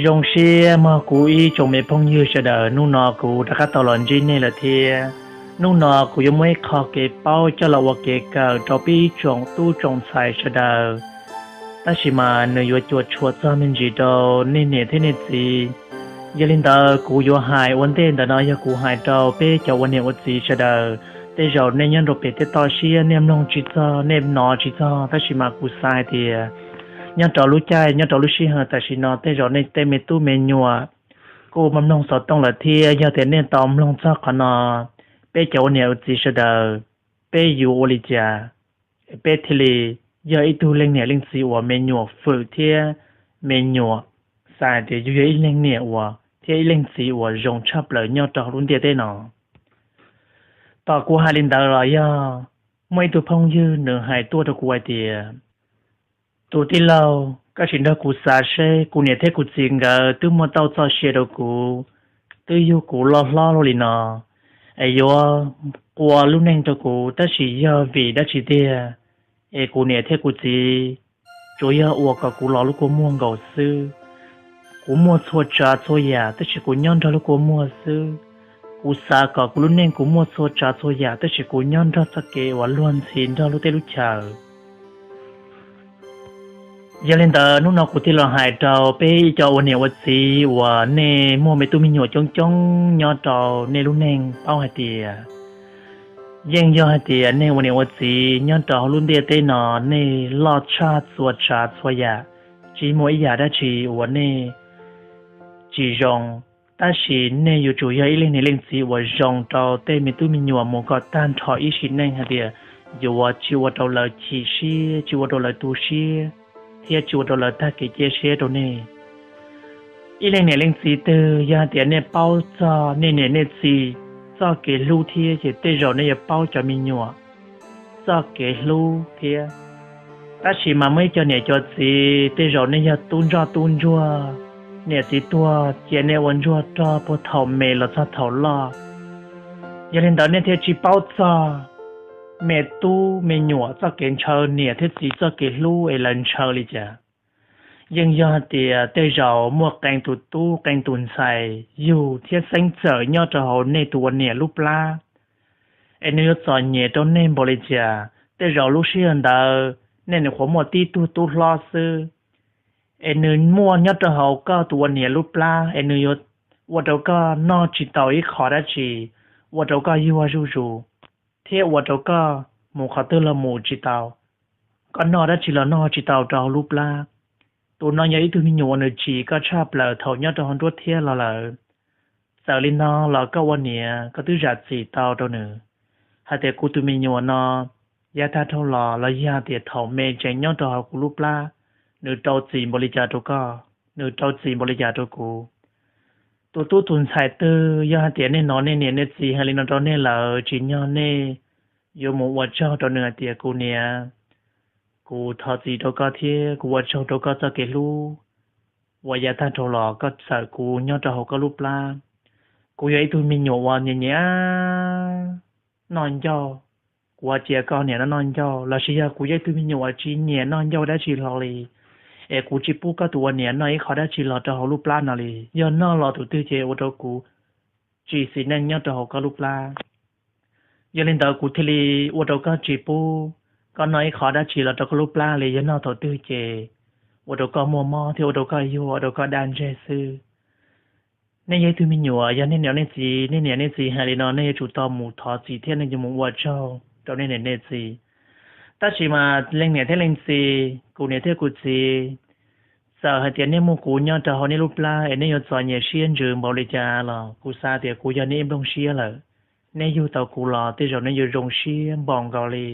Zoo siab mog kuv ib tsoom me phooj ywg sawv daws, hnub no kuv rov qab tau los ntsib nej lawm thiab. Hnub no kuv yuav muaj ib qho kev paub coj los ua kev kawm rau peb ib tsoom tub tsoom ntxhais sawv daws, tab sis mas nws yuav cuam tshuam txog me ntsis rau nej niam thiab nej txiv. Yog li ntawd kuv yuav hais ua ntej ntawm no yog kuv hais rau peb cov ua niam ua txiv sawv daws. Tej zaum nej nyob rau pem tej toj siab nej mloog tsis txog, nej hnov tsis txog, tab sis mas kuv xav hais tias nyob rau lub caij, nyob rau lub sij hawm tam sim no tej zaum nej tej me tub me nyuam kuj mloog xov tooj lawm thiab. Yog tias nej tau mloog txog qhov no, peb cov ua niam ua txiv sawv daws, peb yuav ua li cas peb thiaj li yog ib tug leej niam leej txiv uas me nyuam fwm thiab me nyuam xav hais tias yus yog ib leej niam uas thiab ib leej txiv uas zoo tshaj plaws nyob rau hauv lub ntiaj teb no. Tom kuv hais li ntawd los yog muaj ib tug phooj ywg nws hais tuaj rau kuv hais tias, tus tij laug, koj sim nrog kuv xav seb, kuv niam thiab kuv txiv nkawd twb muaj tau txoj sia rau kuv, twb yug kuv loj hlob luaj li no, es yuav qua lub neej rau kuv, tab sis yog vim dab tsi tiag es kuv niam thiab kuv txiv tsuas yog ua kom kuv los lub kua muag nkaus xwb. Kuv muaj txhua tsav txhua yam tab sis kuv nyob nrog lub kua muag xwb. Kuv xav kom kuv lub neej kuv muaj txhua tsav txhua yam tab sis kuv nyob nrog txoj kev uas luag ntxhi nrog lub teb lub chaw. Yog li ntawd hnub no kuv thiaj los hais rau peb ib co ua niam ua txiv uas nej muaj me tub me nyuam coob coob nyob rau nej lub neej paub hais tias, yeej yog hais tias nej ua niam ua txiv nyob rau hauv lub ntiaj teb no, nej loj tshaj txhua tsav txhua yam, tsis muaj ib yam dab tsi uas nej tsis zoo. Tab sis nej yuav tsum yog ib leej niam leej txiv uas zoo rau tej me tub me nyuam mus kom tag nrho ib sim neej hais tias yuav tsis ua rau lawv chim siab, tsis ua rau lawv tu siab, thiab tsis ua rau lawv tag kev cia siab rau nej. Ib leej niam leej txiv twg yog hais tias nej paub txog nej niam nej txiv txoj kev hlub thiab ces tej zaum nej yuav paub cov me nyuam txoj kev hlub thiab. Tab sis mas muaj ib co niam cov txiv tej zaum nej yog tub ntsoj tub ntsuag, niam txiv tuag cia nej ua ntsuag rog puag thaum me los txog thaum loj. Yog li ntawd nej thiaj tsis paub txog me tub me nyuam txoj kev ntshaw, niam thiab txiv txoj kev hlub es lawv ntshaw li cas. Yeej yog hais tias tej zaum muaj qee tus tub qee tus ntxhais yug thiab xeeb txawm nyob rau hauv nej tus ua niam lub plab, es nws yuav txom nyem rau nej npaum li cas. Tej zaum lub sij hawm ntawd nej nyuam qhuav muaj tib tug tub hlob xwb, es nws muaj nyob rau hauv koj tus ua niam lub plab, es nws yuav ua rau koj noj tsis tau ib qho dab tsi, ua rau koj yuag zuj zus, thiab ua rau koj mus qhov twg los mus tsis tau, koj noj dab tsi los noj tsis tau rau hauv lub plab. Tus no yog ib tug me nyuam uas nws tsim koj tshaj plaws thaum nyob rau hauv nruab thiab los lawm. Txawm li no los koj ua niam koj twb zam txim tau rau nws hais tias kuv tus me nyuam no yav tag dhau los, los yog tias thaum me tseem nyob rau hauv kuv lub plab, nws rau txim npaum li cas rau koj, nws rau txim npaum li cas rau kuv. Tus tub tus ntxhais twg yog hais tias nej hnov nej niam nej txiv hais li no rau nej lawm, tsim nyog nej yuav mus ua tsaug rau nws hais tias, kuv niam, kuv thov txim rau koj thiab kuv ua tsaug rau koj txoj kev hlub uas yav tag dhau los koj txawm kuv nyob rau hauv koj lub plab. Kuv yog ib tug me nyuam uas nyiam nyiam noj ncauj, kuv cia koj niam no noj ncauj, lossis yog kuv yog ib tug me nyuam uas tsis nyiam noj ncauj dab tsi hlo li, es kuv tsis pub koj tus ua niam noj ib qho dab tsi los rau hauv lub plab no li. Yog noj los tus twg ces ua rau kuv tsis xis neej nyob rau hauv koj lub plab. Yog li ntawd kuv thiaj li ua rau koj tsis pub koj noj ib qho dab tsi los rau koj lub plab li. Yog noj thaum twg ces ua rau koj muaj mob thiab ua rau koj yuag, ua rau koj daj ntseg xwb. Nej yog ib tug me nyuam, yog nej niam nej txiv, nej niam nej txiv hais li no nej yuav tsum tau mus thov txim thiab nej yuav mus ua tsaug rau nej niam nej txiv. Tab sis mas leej niam thiab leej txiv, kuv niam thiab kuv txiv, txawm hais tias nej muaj kuv nyob rau hauv nej lub plab es nej yuav txom nyem siab ntsws npaum li cas los kuv xav tias kuv yog nej ib nplooj siab lawm. Nej yug tau kuv los tej zaum nej yuav zoo siab npaum nkaus li.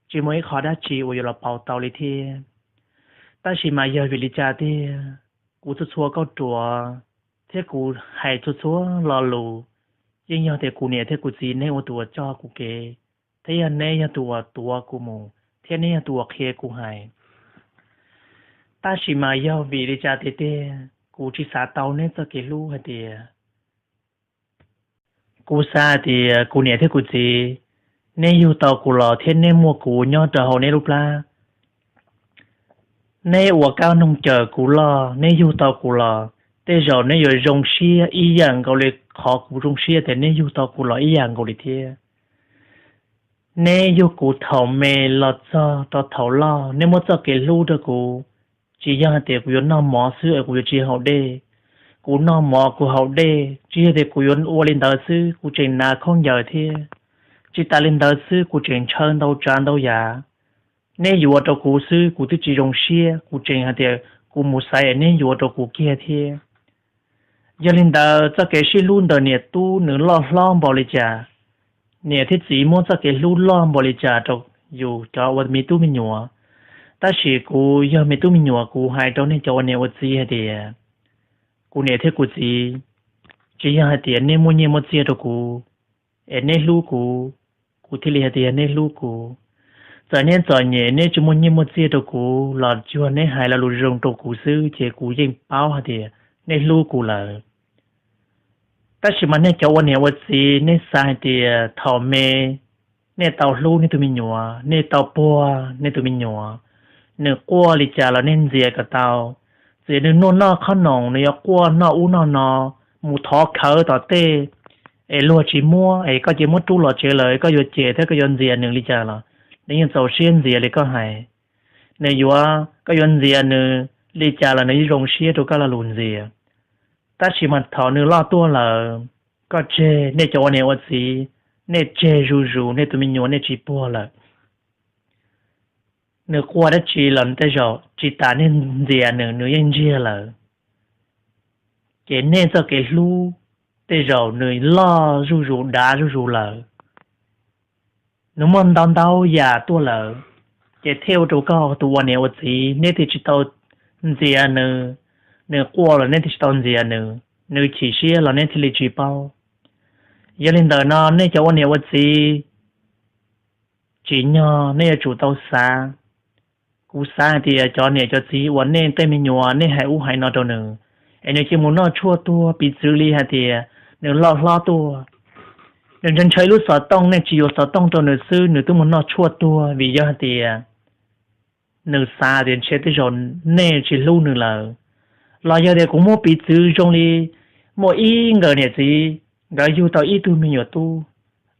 Tsis muaj ib qho dab tsi uas yuav los pauv tau li thiab. Tab sis mas yog vim li cas tiag, kuv txhua txhua kauj ruam thiab kuv hais txhua txhua lo lus yeej yog tias kuv niam thiab kuv txiv neb ua tus uas coj kuv kev, thiab yog neb yog tus uas tuav kuv mus, thiab neb yog tus uas qhia kuv hais. Tab sis mas yog vim li cas tiag tiag, kuv tsis xav tau neb txoj kev hlub hais tias, kuv xav hais tias kuv niam thiab kuv txiv Neb yug tau kuv los thiab neb muaj kuv nyob rau hauv neb lub plab. Neb ua kab noog cawm kuv loj, neb yug tau kuv los, tej zaum neb yuav zoo siab ib yam nkaus li qhov kuv zoo siab tias neb yug tau kuv los ib yam nkaus li thiab. Neb yug kuv thaum me los txog rau thaum loj, neb muab txoj kev hlub rau kuv. Tsis yog hais tias kuv yuav noj mov xwb es kuv yuav tsis haus dej. Kuv noj mov kuv haus dej, tsis yog tias kuv yuav ua li ntawd xwb, kuv tseem hnav khaub ncaws thiab. Tsis tas li ntawd xwb, kuv tseem ntshaw ntau tsav ntau yam. Neb yuav rau kuv xwb kuv twb tsis zoo siab, kuv tseem hais tias kuv mus xaiv es neb yuav rau kuv kiag thiab. Yog li ntawd, txoj kev sib hlub ntawm niam tub nws loj hlob npaum li cas, niam thiab txiv muab txoj kev hlub loj npaum li cas rau yus cov ua me tub me nyuam. Tab sis kuv yog me tub me nyuam, kuv hais rau nej cov ua niam ua txiv hais tias, kuv niam thiab kuv txiv, tsis yog hais tias nej muaj nyiaj muaj txiag rau kuv es neb hlub kuv, kuv thiaj li hais tias neb hlub kuv. Txawm neb txom nyem, neb tsis muaj nyiaj muaj txiag rau kuv los tsuas neb hais lo lus zoo rau kuv xwb ces kuv yeej paub hais tias neb hlub kuv lawm. Tab sis mas nej cov ua niam ua txiv, nej xav hais tias thaum me nej tau hlub nej tus me nyuam, nej tau puag nej tus me nyuam, nws quaj li cas los nej ntxias kom tau. Txawm nws noj noj qhob noom, nws yuav quaj noj ub noj no, mus thov khawv tom tej es luag tsis muab es koj cia muab rub los tsev lawm, koj yuav cem thiab koj yuav ntxias nws li cas los nws yeej txaus siab ntxias li koj hais. Nws yuav, koj yuav ntxias nws li cas los nws yeej zoo siab rau koj lo lus ntxias. Tab sis mas thaum nws loj tuaj lawm, koj tseg, nej cov ua niam ua txiv, nej tseg zuj zus, nej tus me nyuam nej tsis puag lawm. Nws quaj dab tsi los tej zaum tsis tas nej ntxias nws, nws yeej ntsiag lawm. Ces nej txoj kev hlub tej zaum nws loj zuj zus, dav zuj zus lawm. Nws muaj ntau ntau yam tuaj lawm, ces thiaj ua rau koj tus ua niam ua txiv nej thiaj tsis tau ntxias nws. Nws quaj los nej thiaj tsis tau ntxias nws, nws chim siab los nej thiaj li tsis paub. Yog li ntawd no nej cov ua niam ua txiv, tsim nyog nej yuav tsum tau xav. Kuv xav hais tias cov niam cov txiv uas nej tej me nyuam nej hais ub hais no rau nws, es nws cia mus noj tshuaj tuag, piv txwv li hais tias nws loj hlob tuaj, nws ntshaw ntshaw ib lub xov tooj, nej tsis yuav xov tooj rau nws xwb, nws twb mus noj tshuaj tuag vim yog hais tias nws xav tias ntshe tej zaum nej tsis hlub nws lawm. Los yog tias kuv muab piv txwv zoo li muaj ib nkawm niam txiv, nkawd yug tau ib tug me nyuam tub,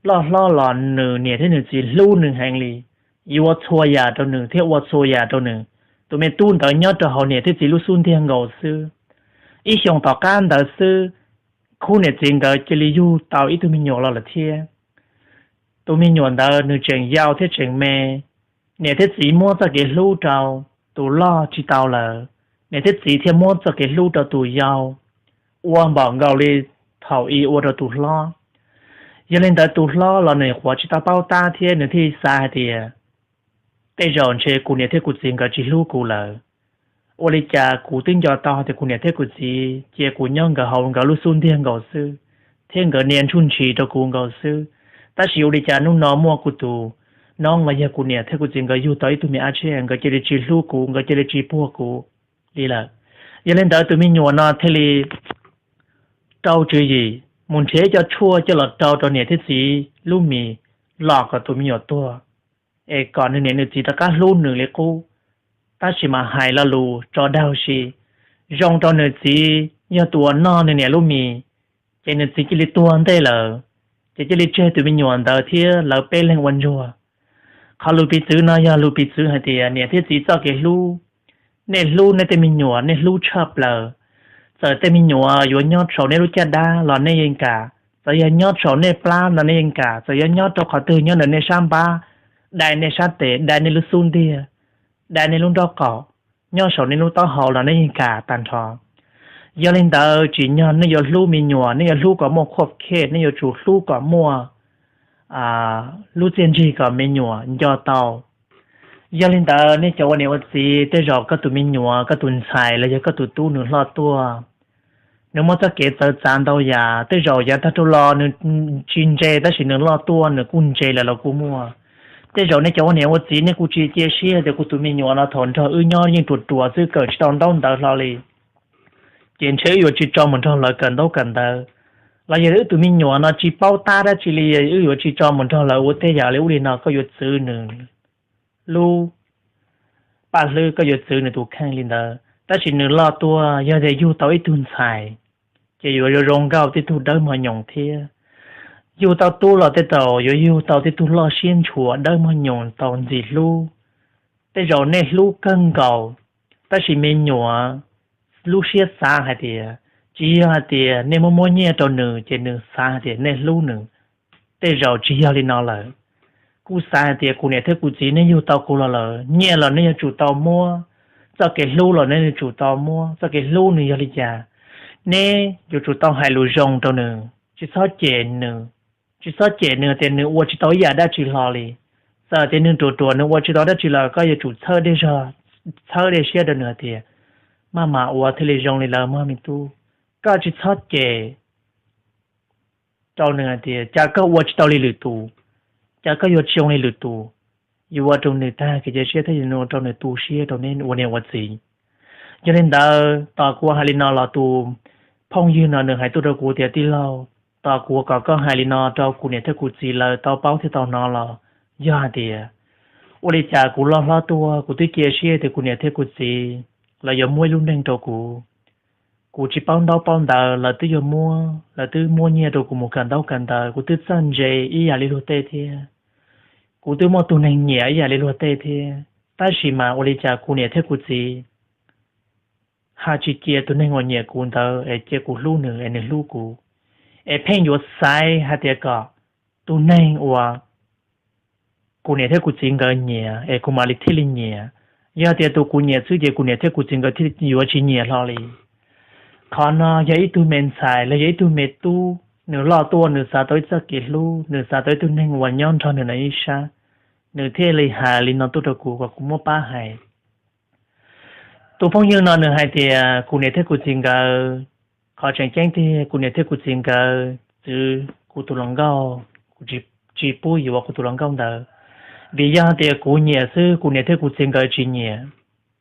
loj hlob los nws niam thiab nws txiv hlub nws heev li, yuav txhua yam rau nws thiab ua txhua yam rau nws. Tus me tub ntawd nyob rau hauv niam thiab txiv lub xub ntiag nkaus xwb. Ib xyoos tom qab ntawd xwb, khub niam txiv nkawd cia li yug tau ib tug me nyuam los lawm thiab. Tus me nyuam ntawd nws tseem yau thiab tseem me. Niam thiab txiv muab txoj kev hlub rau tus loj tsis tau lawm, niam thiab txiv thiaj muab txoj kev hlub rau tus yau ua npaum nkaus li thaum i ua rau tus hlob. Yog li ntawd tus hlob los nws nyuam qhuav tsis tau paub tab thiab nws thiaj xav hais tias tej zaum ntshe kuv niam thiab kuv txiv nkawd tsis hlub kuv lawm. Ua li cas kuv twb nco tau tias kuv niam thiab kuv txiv cia kuv nyob nkawd hauv nkawd lub xub ntiag nkaus xwb, thiab nkawd nias ntsuj ntshis rau kuv nkaus xwb. Tab sis ua li cas hnub no muaj kuv tus nob los yog kuv niam thiab kuv txiv nkawd yug tau ib tug me ab tsheb, nkawd cia li tsis hlub kuv, nkawd cia li tsis puag kuv li lawm. Yog li ntawd tus me nyuam no thiaj li rau tswv yim mus nrhiav ib co tshuaj coj los rau rau niam thiab txiv lub mis, los kom tus me nyuam tuag, es kom nws niam nws txiv rov qab hlub nws li qub. Tab sis mas hais lo lus tso dag si, zoo rau nws txiv yog tus uas noj nws niam lub mis, ces nws txiv cia li tuag ntej lawm, ces cia li tseg tus me nyuam ntawd thiab lawv peb leeg ua ntsuag. Qhov lus piv txwv no yog lus piv txwv hais tias niam thiab txiv txoj kev hlub, nej hlub nej tej me nyuam, nej hlub tshaj plaws. Txawm tej me nyuam yuav nyob saum nej lub caj dab los nej yeej kam, txawm yog nyob saum nej plab los nej yeej kam, txawm yog nyob rau qhov twg nyob ntawm nej sab npab, dai nej sab tes, dai nej lub xub ntiag, dai nej lub nraub qaum, nyob saum nej lub taub hau los nej yeej kam tag nrho. Yog li ntawd tsim nyog nej yuav hlub me nyuam, nej yuav hlub kom muaj khuaj khej, nej yuav tsum hlub kom muaj lub txiaj ntsig kom me nyuam nco tau. Yog li ntawd nej cov ua niam ua txiv, tej zaum koj tus me nyuam, koj tus ntxhais los yog koj tus tub nws loj tuaj, nws muaj txoj kev txawv txav ntau yam, tej zaum yav tag rau los nws tsis ntse tab sis nws loj tuaj nws kuj ntse lawm los kuj muaj. Tej zaum nej cov ua niam ua txiv nej kuj tsis cia siab tias kuv tus me nyuam no thaum nrog wb nyob yeej ruam ruam xwb, kawm tsis tau ntaub ntawv hlo li, ces ntshe wb yuav tsis tso mus nrog lawv kawm ntaub kawm ntawv. Los yog wb tus me nyuam no tsis paub tab dab tsi li, wb yuav tsis tso mus nrog lawv ua tej yam li ub li no, koj yuav txwv nws lub paj hlwb, koj yuav txwv nws tus kheej li ntawd. Tab sis nws loj tuaj, yog tias yug tau ib tug ntxhais, ces yuav zoo nkauj, tib tug dawb mos nyoos thiab. Yug tau tub los tej zaum yuav yug tau tib tug loj siab ntshua, dawb mos nyoos, tau ntxim hlub. Tej zaum nej hlub kawg nkaus, tab sis me nyuam lub siab xav hais tias, tsis yog hais tias nej muab muab nyiaj rau nws ces nws xav hais tias nej hlub nws. Tej zaum tsis yog li no lawm. Kuv xav hais tias kuv niam thiab kuv txiv, nej yug tau kuv los lawm, nyiaj los nej yuav tsum tau muab, txoj kev hlub los nej yuav tsum tau muab. Txoj kev hlub nws yog li cas, neb yuav tsum tau hais lus zoo rau nws, tsis txhob cem nws. Tsis txhob cem nws tias nws ua tsis tau ib yam dab tsi hlo li. Txawm tias nws ruam ruam, nws ua tsis tau dab tsi los koj yuav tsum txhawb dej siab rau nws hais tias, maj mam ua thiaj li zoo li lawv mog me tub. Koj tsis txhob cem rau nws hais tias cas koj ua tsis tau li lwm tus, cas koj yuav tsis zoo li lwm tus. Yuav ua rau nws tag kev cia siab thiab yuav ua rau nws tu siab rau neb ua niam ua txiv. Yog li ntawd, tos kuv hais li no los tus phooj ywg no nws hais tuaj rau kuv tias, tij laug, tos kuv kom koj hais li no rau kuv niam thiab kuv txiv lawv tau paub thiab tau hnov los yog hais tias, ua li cas kuv loj hlob tuaj kuv twb cia siab tias kuv niam thiab kuv txiv lawv yuav muab ib lub neej rau kuv. Kuv tsis paub ntaub paub ntawv, lawv twb yuav muab, lawv twb muab nyiaj rau kuv mus kawm ntaub kawm ntawv, kuv twb txawj ntse ib yam li luag tej thiab. Kuv twb muaj tus neeg nyiam ib yam li luag tej thiab, tab sis mas ua li cas kuv niam thiab kuv txiv ho tsis cia tus neeg uas nyiam kuv ntawd es cia kuv hlub nws es nws hlub kuv, es pheej yuav xaiv hais tias kom tus neeg uas kuv niam thiab kuv txiv nkawd nyiam es kuv mam li thiaj li nyiam. Yog tias tus kuv nyiam xwb ces kuv niam thiab kuv txiv nkawd thiaj yuav tsis nyiam hlo li. Qhov no yog ib tug me ntxhais los yog ib tug me tub, nws loj tuaj nws xav tau ib txoj kev hlub, nws xav tau ib tug neeg uas nyob nrog nws ib sab, nws thiaj li hais li no tuaj rau kuv kom kuv muab pab hais. Tus phooj ywg no nws hais tias kuv niam thiab kuv txiv nkawd, qhov tseem ceeb tiag kuv niam thiab kuv txiv nkawd txwv kuv tus hluas nkauj, kuv tsis pub yuav kuv tus hluas nkauj ntawd, vim yog tias kuv nyiam xwb kuv niam thiab kuv txiv nkawd tsis nyiam,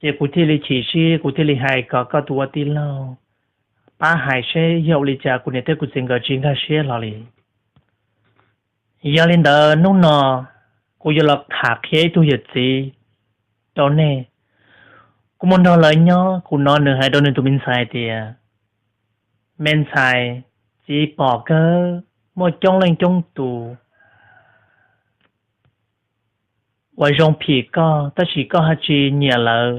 ces kuv thiaj li chim siab kuv thiaj li hais kom koj tus ua tij laug pab hais seb yog ua li cas kuv niam thiab kuv txiv nkawd tsis nkag siab hlo li. Yog li ntawd hnub no kuv yuav los tham qhia ib tug yawm txiv rau nej. Kuv mus nrog lawv nyob, kuv hnov nws hais rau nws tus me ntxhais tias, me ntxhais, txiv pom kawg, muaj coob leej coob tus uas zoo phim koj tab sis koj ho tsis nyiam lawv,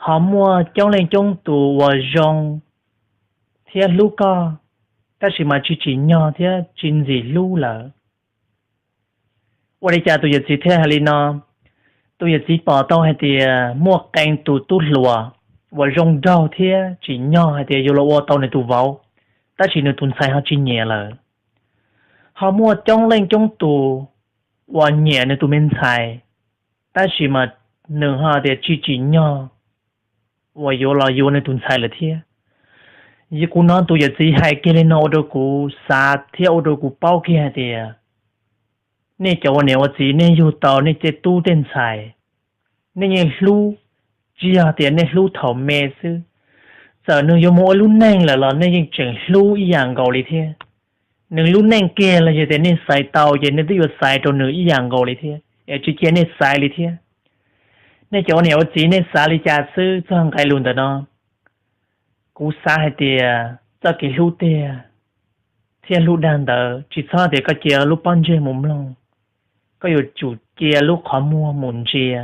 ho muaj coob leej coob tus uas zoo thiab hlub koj, tab sis mas tsis tsim nyog thiab tsis ntxim hlub lawv. Ua li cas tus yawm txiv thiaj hais li no? Tus yawm txiv pom tau hais tias muaj qee tus tub hluas uas zoo nraug thiab tsim nyog hais tias yuav los ua tau nws tus vauv, tab sis nws tus ntxhais ho tsis nyiam lawm. Ho muaj coob leej coob tus uas nyiam nws tus me ntxhais, tab sis mas nws ho tias tsis tsim nyog uas yuav los yuav nws tus ntxhais lawm thiab. Kuv hnov tus yawm txiv hais kiag li no ua rau kuv xav thiab ua rau kuv paub kiag hais tias, nej cov ua niam ua txiv nej yug tau nej tej tub tej ntxhais, nej yeej hlub, tsis yog tias nej hlub thaum me xwb, txawm nws yuav mus ua lub neej lawm los nej yeej tseem hlub ib yam nkaus li thiab. Nws lub neej kiag los yog tias nej xaiv tau ces nej twb yuav xaiv rau nws ib yam nkaus li thiab es tsis cia nej xaiv li thiab. Nej cov ua niam ua txiv nej xav li cas xwb txog nqe lus ntawm no? Kuv xav hais tias txoj kev hlub tiag thiab hlub dag ntawd tsis txhob tias koj cia lub pob ntseg mus mloog, koj yuav tsum cia lub qhov muag mus ntsia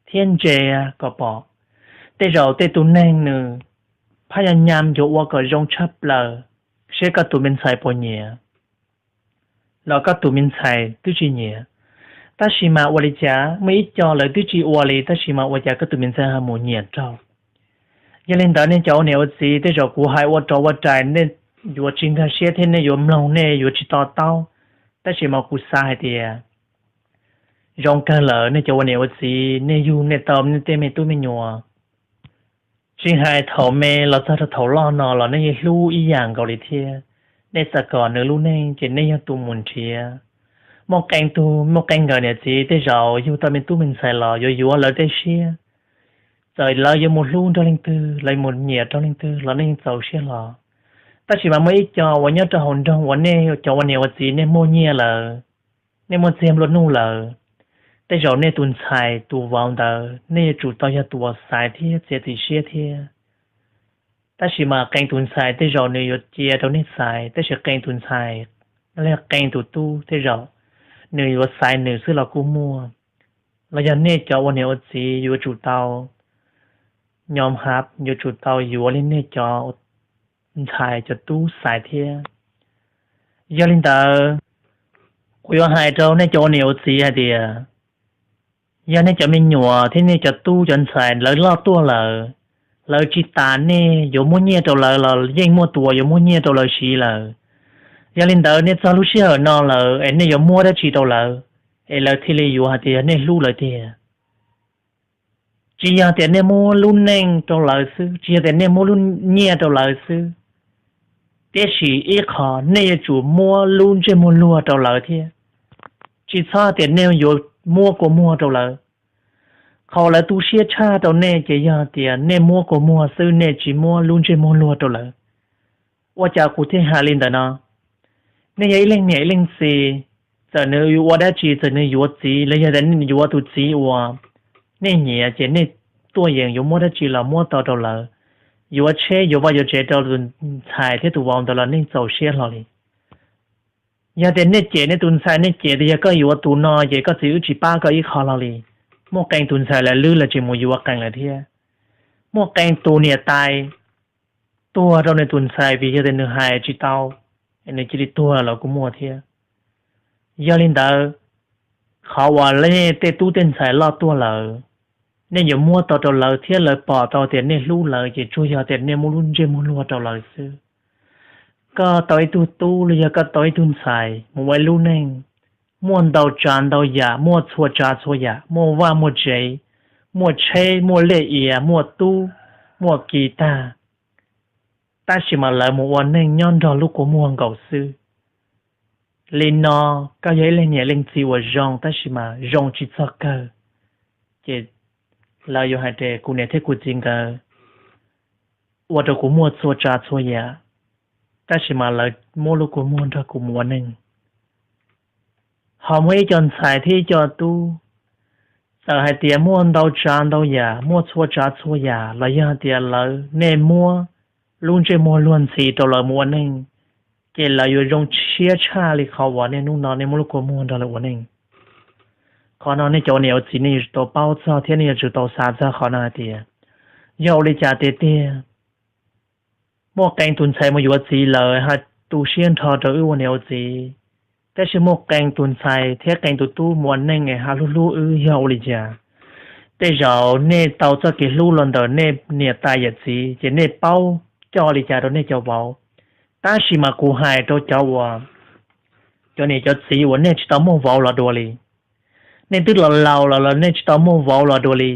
thiab ntse kom pom. Tej zaum tej tus neeg nws phab yog nyam yuav ua kom zoo tshaj plaws, seb koj tus me ntxhais puas nyiam los koj tus me ntxhais twb tsis nyiam. Tab sis mas ua li cas muaj ib co lawv twb tsis ua li tab sis mas ua cas koj tus me ntxhais ho mus nyiam raug? Yog li ntawd nej cov ua niam ua txiv tej zaum kuv hais ua rov ua rais nej yuav tsis nkag siab thiab nej yuav mloog nej yuav tsis to taub, tab sis mas kuv xav hais tias zoo kawg lawm nej cov ua niam ua txiv nej yug nej tau nej tej me tub me nyuam. Tsis hais thaum me los txog rau thaum loj no los nej yeej hlub ib yam nkaus li thiab. Nej xav kom nws lub neej ces nej yog tus mus nrhiav. Muaj qee tug muaj qee nkawm niam txiv tej zaum yug tau me tub me ntxhais los yuav yuav lawv tej siab. Txawm lawv yuav mus hlub nrog leej twg, lawv mus nyiam rau leej twg los nej yeej txaus siab hlo. Tab sis mas muaj ib co uas nyob rau hauv nroog uas nej cov ua niam ua txiv nej muaj nyiaj lawm, nej muaj txiag nplua nuj lawm, tej zaum nej tus ntxhais tus vauv ntawd nej yuav tsum tau yog tus uas xaiv thiab txiav txim siab thiab. Tab sis mas qee tus ntxhais tej zaum nws yuav cia rau nej xaiv, tab sis qee tus ntxhais, qee tus tub tej zaum nws yuav xaiv nws xwb los kuj muaj. Los yog nej cov ua niam ua txiv yuav tsum tau nyom hav, yuav tsum tau yuav li nej cov ntxhais cov tub xaiv thiab. Yog li ntawd, kuv yuav hais rau nej cov ua niam ua txiv hais tias, yog nej cov me nyuam thiab nej cov tub cov ntxhais lawv loj tuaj lawm, lawv tsis tas nej yuav muab nyiaj rau lawv los yeej muaj tus uas yuav muab nyiaj rau lawv siv lawm. Yog li ntawd nej txog lub sij hawm no lawm es nej yuav muab dab tsi rau lawv es lawv thiaj li yuav hais tias yog nej hlub lawv tiag? Tsis yog tias nej muab lub neej rau lawv xwb, tsis yog tias nej muab lub nyiaj rau lawv xwb, tiam sis ib qho nej yuav tsum muab lub ntsej muag luag rau lawv thiab. Tsis txhob tias nej yuav muab kua muag rau lawv. Qhov uas lawv tu siab tshaj rau nej ces yog tias nej muab kua muag xwb, nej tsis muab lub ntsej muag luag rau lawv. Ua cas kuv thiaj hais li ntawd no? Nej yog ib leej niam ib leej txiv, txawm nws ua dab tsi, txawm nws yuav txiv los yog tias yuav tus txiv uas nej nyiam ces nej tuaj yeem yuav muab dab tsi los muab tau rau lawv, yuav tsheb yuav vaj yuav tsev rau tus ntxhais thiab tus vauv ntawd los nej txaus siab hlo li. Yog tias nej cem nej tus ntxhais, nej cem tias yog koj yuav tus no ces koj txiv wb tsis pab koj ib qho hlo li. Muaj qee tus ntxhais lawv lwb lawv tsis mus yuav qees lawm thiab. Muaj qee tus niam tais tuag rau nws tus ntxhais vim yog tias nws hais tsis tau, nws cia li tuag los kuj muaj thiab. Yog li ntawd, qhov uas nej tej tub tej ntxhais loj tuaj lawm, nej yuav muab tau rau lawv thiab lawv pom tau tias nej hlub lawv ces tsuas yog tias nej muab lub ntsej muag luag rau lawv xwb. Koj tau ib tug tub los yog koj tau ib tug ntxhais mus ua ib lub neej, muaj ntau tsav ntau yam, muaj txhua tsav txhua yam, muaj vaj muaj tsev, muaj tsheb, muaj liaj ia, muaj tub, muaj ki tag, tab sis mas lawv mus ua neej nyob nrog lub kua muag nkaus xwb. Li no, koj yog ib leej niam leej txiv uas zoo tab sis mas zoo tsis txog kawg, ces lawv yuav hais tias kuv niam thiab kuv txiv nkawd ua rau kuv muaj txhua tsav txhua yam, tab sis mas lawv muab lub kua muag nrog kuv mus ua neej. Ho muaj ib co ntxhais thiab ib co tub, txawm hais tias muaj ntau tsav ntau yam, muaj txhua tsav txhua yam los yog tias lawv, nej muab lub ntsej muag luag ntxhi rau lawv mus ua neej, ces lawv yuav zoo siab tshaj li qhov uas nej hnub no nej muab lub kua muag nrog lawv ua neej. Qhov no nej cov ua niam ua txiv nej yuav tsum tau paub txog thiab nej yuav tsum tau xav txog qhov no hais tias, yog ua li cas tiag tiag, muaj qee tus ntxhais mus yuav txiv lawm ho tu siab nrho rau wb ua niam ua txiv, tab sis muaj qee tus ntxhais thiab qee tus tub mus ua neej es ho hlub hlub wb yog ua li cas? Tej zaum nej tau txoj kev hlub los ntawm nej niam tais yawm txiv ces nej paub coj li cas rau nej cov vauv. Tab sis mas kuv hais rau cov uas, cov niam cov txiv uas nej tsis tau muaj vauv los dua li, nej twb los laus los los nej tsis tau muaj vauv los dua li,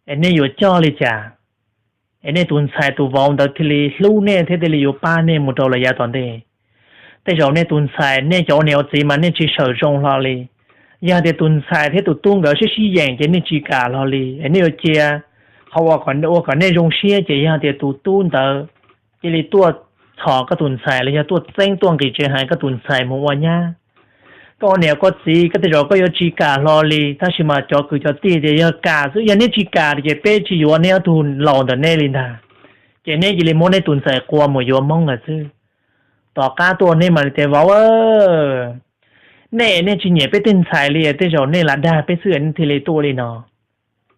es nej yuav coj li cas es nej tus ntxhais tus vauv ntawd thiaj li hlub nej thiab thiaj li yuav pab nej mus rau lawm yav tom ntej? Tej zaum nej tus ntxhais, nej cov ua niam ua txiv mas nej tsis sawm zoo hlo li. Yog tias tus ntxhais thiab tus tub nkawd sib sib yeem ces nej tsis kam hlo li, es nej yuav cia qhov ua kom nej zoo siab ces yog tias tus tub ntawd cia li tuaj txhom koj tus ntxhais los yog tuaj txeeb tuaj nqis tsev hais koj tus ntxhais mus ua nyab. Koj ua niam koj txiv koj tej zaum koj yuav tsis kam hlo li, tab sis mas cov kwv cov tij tias yog kam xwb, yog neb tsis kam ces peb tsis yuav neb ob tug laus ntawm neb li ntag. Ces neb cia li muab neb tus ntxhais qua mus yuav Hmoob lawm xwb. Tom qab tuaj neb mam li tias vauv, nej, nej tsis nyiam peb tej ntxhais li, tej zaum nej lam dag peb xwb nej thiaj li tuaj li no.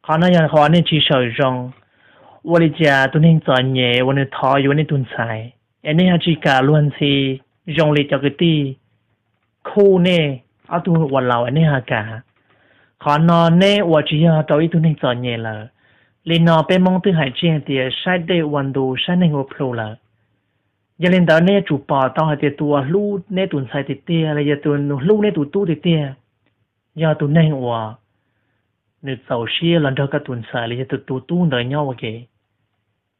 Qhov no yog qhov nej tsis sawm zoo. Ua li cas tus neeg txom nyem uas nws thov yuav nej tus ntxhais es nej ho tsis kam luag ntxhi zoo li cov kwv tij khuj nej ob tug uas laus es nej ho kam? Qhov no neb ua tsis yog rau ib tug neeg txom nyem lawm. Li no peb Hmoob twb hais tseg tias saib dej ua ntu, saib neeg ua plhu lawm. Yog li ntawd neb yuav tsum pom tau hais tias tus uas hlub neb tus ntxhais tiag tiag los yog tus hlub neb tus tub tiag tiag, yog tus neeg uas nws txaus siab los nrog koj tus ntxhais los yog tus, tus tub ntawd nyob ua ke.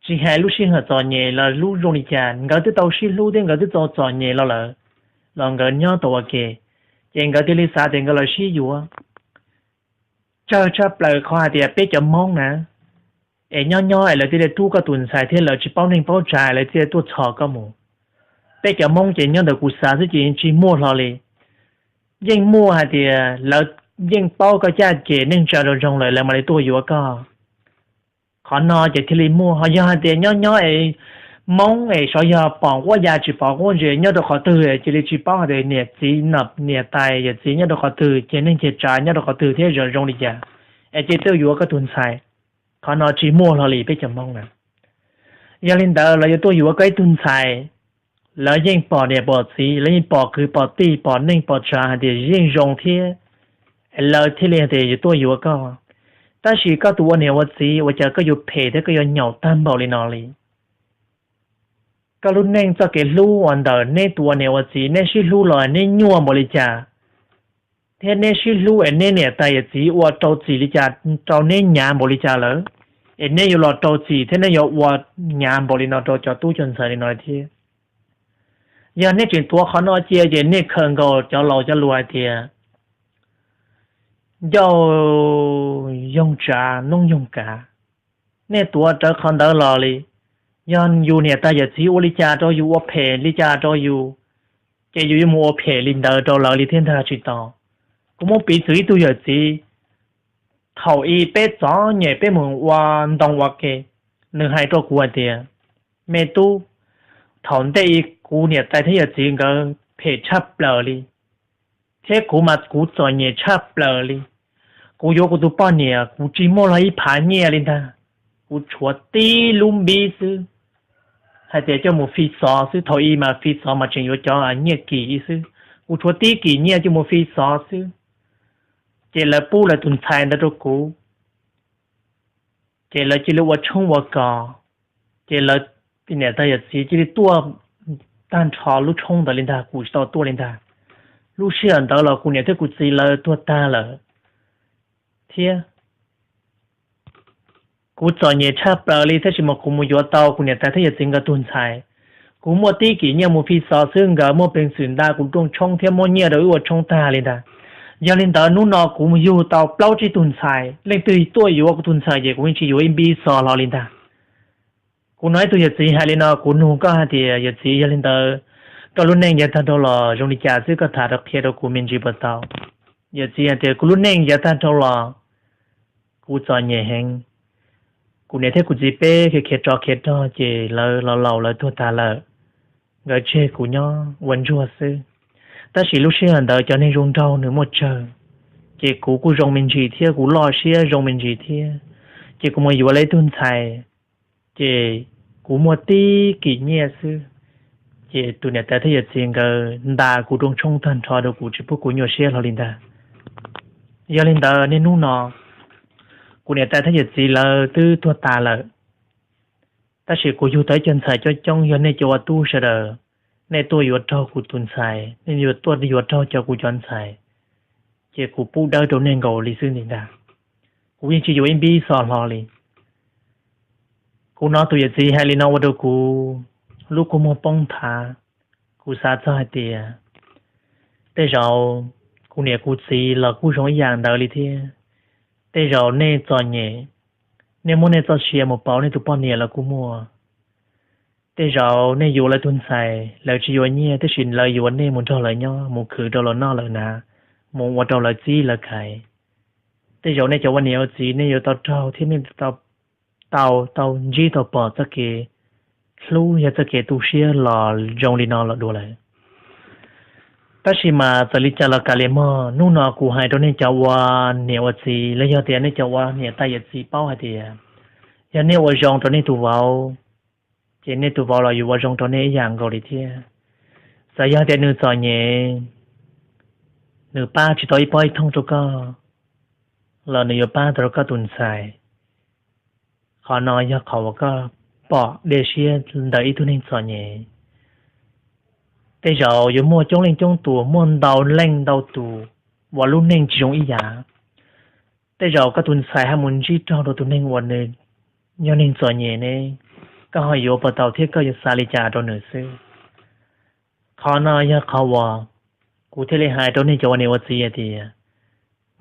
Tsis hais lub sij hawm txom nyem los lub zoo li cas, nkawd twb tau sib hlub thiab nkawd twb tau txom nyem los lawm, los nkawd nyob tau ua ke, ces nkawd thiaj li xav tias nkawd los sib yuav. Tsawg tshaj plaws qhov hais tias peb cov Hmoob na, es nyob nyob es lawv thiaj li rub koj tus ntxhais thiab lawv tsis paub neej paub tsa lawv thiaj tuaj txhom koj mus. Peb cov Hmoob ces nyob ntawm kuv xav xwb ces tsis muaj hlo li. Yeej muaj hais tias lawv yeej paub koj caj ces neej tsa zoo zoo lawm lawv mam li tuaj yuav koj. Qhov no ces thiaj li muaj. Ho yog hais tias nyob nyob es Hmoob es xyov yog pom quab ya tsis pom quab ntsis nyob rau qhov twg cia li tsis paub hais tias niam txiv niam tais yawm txiv nyob rau qhov twg ces neej tsa nyob rau qhov twg thiab zoo zoo li cas es cia li tuaj yuav koj tus ntxhais. Qhov no tsis muaj hlo li peb cov Hmoob na. Yog li ntawd lawv yuav tuaj yuav koj ib tug ntxhais, lawv yeej pom niam pom txiv, lawv yeej pom kwv pom tij pom neej pom tsav hais tias yeej zoo thiab, lawv thiaj li hais tias yuav tuaj yuav koj. Tab sis koj tus ua niam ua txiv ua cas koj yuav phem thiab koj yuav nyaum tag npaum li no li? Koj lub neej txoj kev hlub uas ntawm neb tus ua niam ua txiv neb sib hlub los neb nyuaj npaum li cas, thiab neb sib hlub es neb niam tais yawm txiv ua rau txim li cas rau neb hnyav npaum li cas lawm, es neb yuav los rau txim thiab neb yuav ua hnyav npaum li no rau cov tub cov ntxhais li no thiab. Yog nej tseem tuav qhov no cia ces nej khawm nkaus cov laus cov lus hais tias ncauj yoog tsav noob yoog kav. Nej tuav rawv qhov ntawd los li, yog yus niam tais yawm txiv ua li cas rau yus, ua phem li cas rau yus, ces yus yuav mus ua phem li ntawd rau lawv li thiab ntag tsis tau. Kuv muab piv txwv ib tug yawm txiv, thaum i peb txom nyem peb mus ua ntoo ua ke, nws hais rau kuv hais tias, me tub, thaum ntej i kuv niam tais thiab yawm txiv nkawd phem tshaj plaws li, thiab kuv mas kuv txom nyem tshaj plaws li. Kuv yuav kuv tus poj niam kuv tsis muaj los ib phav nyiaj li ntag, kuv tshuav tib lub npib xwb, hais tias coj mus fi xov xwb, thaum i mas fi xov mas tseem yuav cov nyiaj kim ib xwb, kuv tshuav tib kim nyiaj coj mus fi xov xwb. Ces lawv pub lawv tus ntxhais ntawd rau kuv, ces lawv cia li ua tshoob ua kos, ces lawv niam tais yawm txiv cia li tuaj tag nrho lub tshoob ntawd li ntag, kuv tsis tau tuaj li ntag. Lub sij hawm ntawd los kuv niam thiab kuv txiv lawv tuag tag lawm thiab. Kuv txom nyem tshaj plaws li tab sis mas kuv mus yuav tau kuv niam tais thiab yawm txiv nkawd tus ntxhais. Kuv muaj tib kim nyiaj mus fi xov xwb, nkawd muaj peev xwm nta kuv rooj tshoob thiab muab nyiaj rau wb ua tshoob tag li ntag. Yog li ntawd hnub no kuv mus yug tau plaub tsib tug ntxhais, leej twg tuaj yuav kuv tus ntxhais ces kuv yeej tsis yuav ib npib xov hlo li ntag. Kuv hnov ib tug yawm txiv hais li no, kuv nug koj hais tias, yawm txiv, yog li ntawd koj lub neej yav tag dhau los zoo li cas xwb, koj tham rau qhia rau kuv me ntsis puas tau? Yawm txiv hais tias, kuv lub neej yav tag dhau los kuv txom nyem heev. Kuv niam thiab kuv txiv peb khiav khiav tsov khiav rog ces lawv los laus lawv tuag tas lawm, nkawd tseg kuv nyob ua ntsuag xwb. Tab sis lub sij hawm ntawd cov neeg zoo nraug nws muaj tsawg, ces kuv kuj zoo me ntsis thiab, kuv loj siab zoo me ntsis thiab, ces kuv mus yuav lawv ib tug ntxhais, ces kuv muaj tib kim nyiaj xwb, ces tus niam tais thiab yawm txiv nkawd nta kuv rooj tshoob tag nrho rau kuv tsis pub kuv nyuaj siab hlo li ntag. Yog li ntawd niaj hnub no kuv niam tais thiab yawm txiv lawv twb tuag tas lawm, tab sis kuv yug tau ib co ntxhais coob coob, yog nej cov ua tub sawv daws, nej tuaj yuav raug kuv tus ntxhais, nej yuav tuaj yuav raug cov kuv cov ntxhais, ces kuv pub dawb rau nej nkaus li xwb li ntag. Kuv yeej tsis yuav ib npib xov hlo li. Kuv hnov tus yawm txiv hais li no ua rau kuv lub kua muag poob nthav. Kuv xav txog hais tias tej zaum kuv niam kuv txiv los kuj zoo ib yam ntawd li thiab. Tej zaum nej txom nyem, nej muab nej txoj sia mus pauv nej tus poj niam los kuj muaj. Tej zaum nej yuav lawv tus ntxhais, lawv tsis yuav nyiaj tab sis lawv yuav nej mus nrog lawv nyob, mus khwv rau lawv noj lawv hnav, mus ua rau lawv txib lawv khaiv. Tej zaum nej cov ua niam ua txiv nej yuav tau raug thiab nej tau, tau, tau ntsib tau pom txoj kev hlub yog txoj kev tu siab los zoo li no los dua lawm. Tab sis mas txawm li cas los kav liam mog, hnub no kuv hais rau nej cov ua niam ua txiv los yog tias nej cov ua niam tais yawm txiv paub hais tias, yog nej ua zoo rau nej tus vauv, ces nej tus vauv los yuav ua zoo rau nej ib yam nkaus li thiab. Txawm yog tias nws txom nyem, nws pab tsis tau ib pob ib thooj rau koj, los nws yuav pab tau rau koj tus ntxhais. Qhov no yog qhov uas koj pom dej siab ntawm ib tug neeg txom nyem. Tej zaum yuav muaj coob leej coob tus, muaj ntau leej ntau tus uas lub neej tsis zoo ib yam. Tej zaum koj tus ntxhais haj mus ntsib raug rau tus neeg uas nws yog neeg txom nyem ne, koj ho yuav puas tau thiab koj yuav xav li cas rau nws xwb. Qhov no yog qhov uas kuv thiaj li hais rau nej cov ua niam ua txiv hais tias,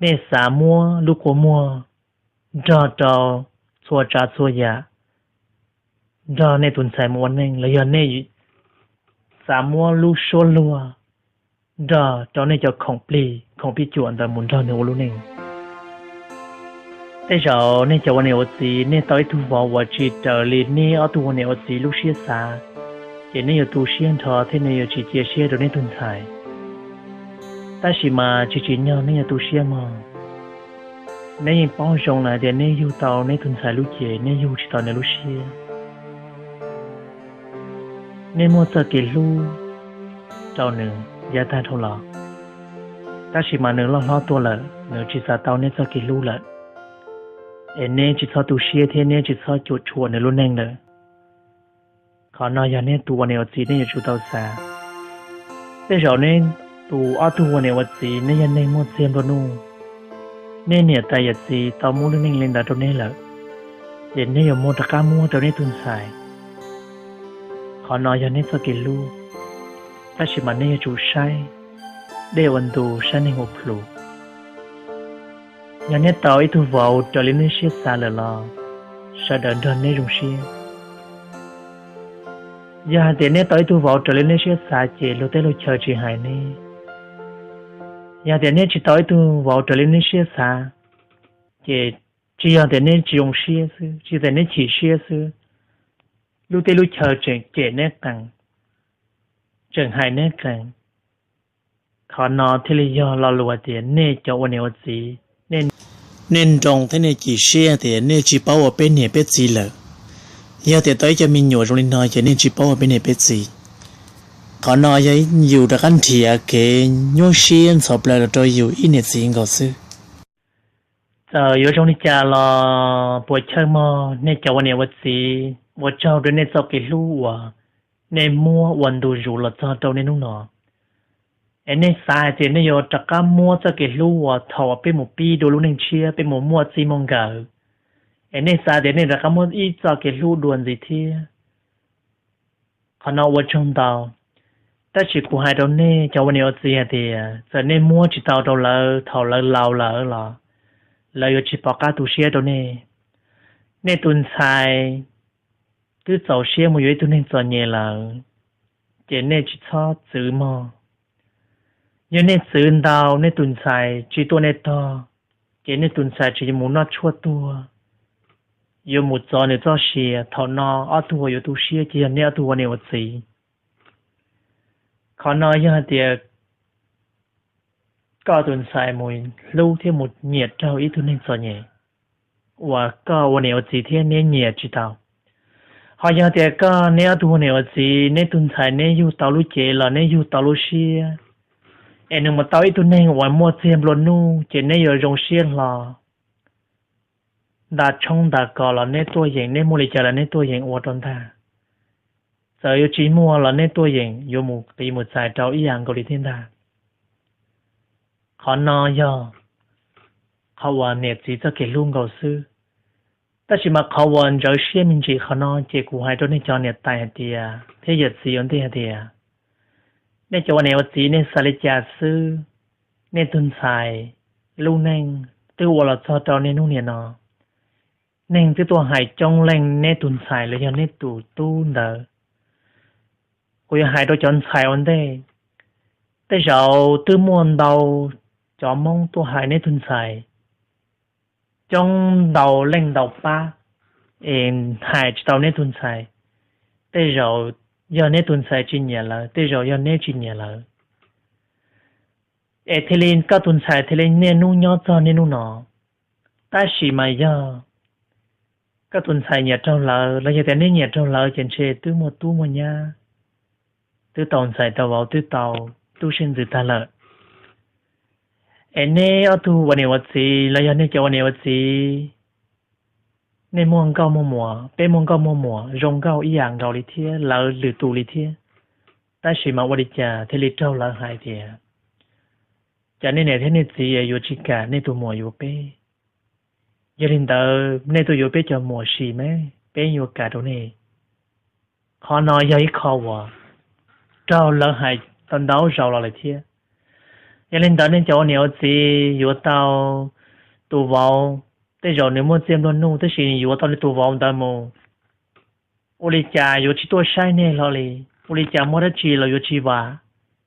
nej xav muab lub kua muag nrog rau txhua tsav txhua yam, nrog nej tus ntxhais mus ua neej los yog nej xav muab lub suab luag nrog rau nej cov khoom plig khoom pij cuam ntawd mus nrog nws ua lub neej. Tej zaum nej cov ua niam ua txiv nej tau ib tug vauv uas tsis raws li nej ob tug ua niam ua txiv lub siab xav, ces nej yuav tu siab nrho thiab nej yuav tsis cia siab rau nej tus ntxhais. Tab sis mas tsis tsim nyog nej yuav tu siab mog. Nej yeej paub zoo lawm hais tias nej yug tau nej tus ntxhais lub cev, nej yug tsis tau nws lub siab. Nej muaj txoj kev hlub rau nws yav tag dhau los, tab sis mas nws loj hlob tuaj lawm, nws tsis xav tau nej txoj kev hlub lawm, es nej tsis txhob tu siab thiab nej tsis txhob cuam tshuam nws lub neej lawm. Qhov no yog nej tus ua niam ua txiv nej yuav tsum tau xav. Tej zaum nej tus ob tug ua niam ua txiv nej yog neeg muaj txiag nplua nuj, nej niam tais yawm txiv tau muab lub neej li ntawd rau nej lawm, ces nej yuav muab rov qab muab rau nej tus ntxhais. Qhov no yog nej txoj kev hlub, tab sis mas nej yuav tsum saib dej ua ntu saib neeg ua plhu. Yog nej tau ib tug vauv raws li nej siab xav lawm los sawv daws nrog nej zoo siab. Yog hais tias nej tau ib tug vauv raws li nej siab xav ces luag tej luag chaw tsis hais nej. Yog tias nej tsis tau ib tug vauv raws li nej siab xav, ces tsis yog tias nej tsis zoo siab xwb, tsis yog tias nej chim siab xwb, lub tej lub chaw tseem cem nej qees, tseem hais nej qees. Qhov no thiaj li yog lo lus hais tias nej cov ua niam ua txiv, nej nroo thiab nej chim siab tias nej tsis paub ua peb niam peb txiv lawm. Yog tias tau ib co me nyuam zoo li no ces nej tsis paub ua peb niam peb txiv. Qhov no yog ib yus rov qab nrhiav kev nyuaj siab ntxhov plaws los rau yus ib niam txiv nkaus xwb. Txawm yuav zoo li cas los puas chawj mog nej cov ua niam ua txiv, ua tsaug rau nej txoj kev hlub uas nej muab ua ntu zus los txog rau nej hnub no. Es nej xav hais tias nej yuav rov qab muab txoj kev hlub uas thaum uas peb mus pib dua lub neej tshiab peb mus muaj txij muaj nkawm, es nej xav tias nej rov qab muab ib txoj kev hlub dua ntxiv thiab. Qhov no ua tsaug ntau, tab sis kuv hais rau nej cov ua niam ua txiv hais tias txawm nej muab tsis tau rau lawv thaum lawv laus lawm los lawv yuav tsis pom qab tu siab rau nej. Nej tus ntxhais twb txaus siab mus yuav ib tug neeg txom nyem lawm, ces nej tsis txhob txwv mog. Yog nej txwv ntau nej tus ntxhais tsis tuaj nej tog, ces nej tus ntxhais tsis yuav mus noj tshuaj tuag, yuav mus txov nws txoj sia. Thaum no ob tug uas yuav tu siab ces yog nej ob tug ua niam ua txiv. Qhov no yog hais tias koj tus ntxhais mus hlub thiab mus nyiam raug ib tug neeg txom nyem uas koj ua niam ua txiv thiab neb nyiam tsis tau. Ho yog tias koj neb ob tug ua niam ua txiv, neb tus ntxhais neb yug tau lub cev los neb yug tau lub siab, es nws mus tau ib tug neeg uas muaj txiag nplua nuj, ces neb yuav zoo siab hlo. Nta tshoob nta kos los neb tuaj yeem, neb muaj li cas los neb tuaj yeem ua rau ntag. Txawm yuav tsis muaj los neb tuaj yeem yuav mus qiv mus txais rau ib yam nkaus li thiab ntag. Qhov no yog qhov uas niam txiv txoj kev hlub nkaus xwb. Tab sis mas qhov uas ntxhov siab me ntsis qhov no ces kuv hais rau nej cov niam tais hais tias thiab yawm txiv ua ntej hais tias nej cov ua niam ua txiv nej xav li cas xwb, nej tus ntxhais lub neej twb ua los txog rau nej hnub niam no. Neeg twb tuaj hais coob leej neb tus ntxhais los yog neb tus tub ntawd. Kuv yuav hais rau cov ntxhais ua ntej, tej zaum twb muaj ntau cov Hmoob tuaj hais neb tus ntxhais coob ntau leej ntau pab, es hais tsis tau neb tus ntxhais. Tej zaum yog neb tus ntxhais tsis nyiam lawv, tej zaum yog neb tsis nyiam lawv, es thiaj li koj tus ntxhais thiaj li niaj hnub nyob txog niaj hnub no. Tab sis mas yog koj tus ntxhais nyiam raug lawv los yog tias neb nyiam raug lawv ces ntshe twb muaj tub muaj nyab, twb tau ntxhais tau vauv, twb tau tub siab ntxwv tag lawm. Es neb ob tug ua niam ua txiv los yog nej cov ua niam ua txiv, nej muaj nkauj muaj muam, peb muaj nkauj muaj muam zoo nkauj ib yam nkaus li thiab lawv lwm tus li thiab. Tab sis mas ua li cas thiaj li raug lawv hais tias, cas nej niam thiab nej txiv yuav tsis kam nej tus muam yuav peb? Yog li ntawd nej tuaj yuav peb cov muam sim mas peb yuav kam rau nej. Qhov no yog ib qho uas raug lawv hais tau ntau zaus los lawm thiab. Yog li ntawd nej cov ua niam ua txiv yuav tau tus vauv, tej zaum nws muaj txiaj nplua nuj tab sis yuav tau li tus vauv ntawd mus, ua li cas yuav tsis tuaj saib nej hlo li? ua li cas muaj dab tsi los yuav tsis vam,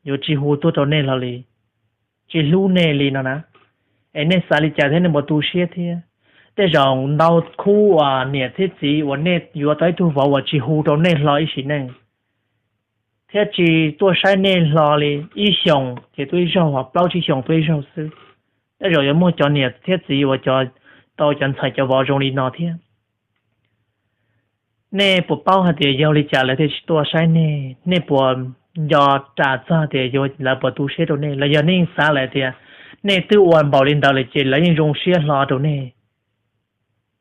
yuav tsis hu tuaj rau nej hlo li, tsis hlub nej li no na. Es nej xav li cas thiab, nej puas tu siab thiab? Tej zaum ntau khub uas niam thiab txiv uas nej yuav tau ib tug vauv uas tsis hu rau nej hlo ib sim neej thiab tsis tuaj saib nej hlo li, ib xyoos ces tuaj ib zaug, ho plaub tsib xyoos tuaj ib zaug xwb. Tej zaum yuav muaj cov niam thiab txiv uas tau cov ntxhais cov vauv zoo li no thiab. Nej puas paub hais tias yog li cas lawv thiaj tsis tuaj saib nej? Nej puas nco ras txog tias lawv puas tu siab rau nej, los yog nej yeej xav lawm tias nej twb ua npaum li ntawd lawm ces lawv yeej zoo siab hlo rau nej?